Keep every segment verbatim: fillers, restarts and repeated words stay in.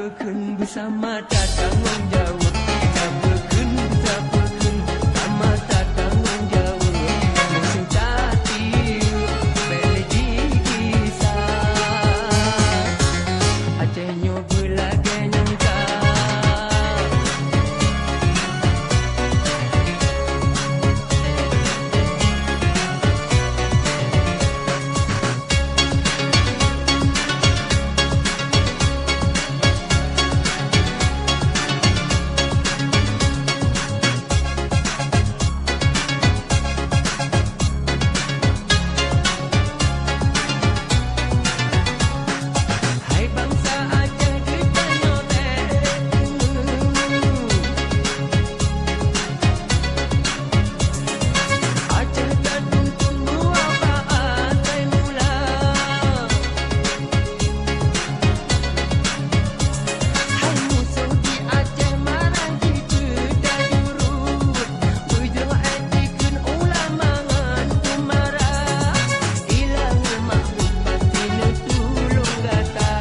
Beusama tatanggong jaweueb, tabeukeun, tabeukeun, sama tatanggong jaweueb. Musoh tatiyeuk, bèk lé jigisa. Aceh nyoe beulagèe nyang ka. Hai bansa Aceh geutanyoe bèk deungoe. Aceh tatuntung dua bak asai mula. Hai musoh di Aceh marah jih keu tajurut. Beujroh èk dikheun ulama ngon umara. Ilahul Mahfud pasti neutulông gata.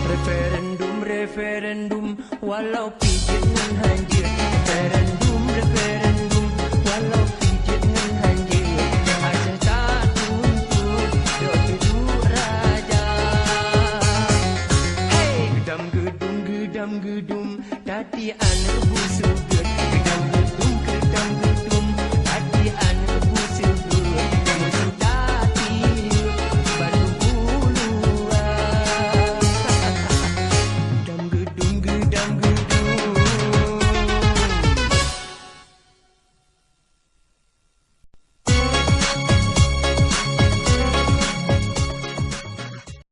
Referendum, referendum, walau pih jeuet ngon hanjeuet. Referendum, referendum, walau pih jeuet ngon hanjeuet. Aceh tatuntut, dok teuduek raja. Hey! Geudam geudum, geudam geudum, tatian reubôh su.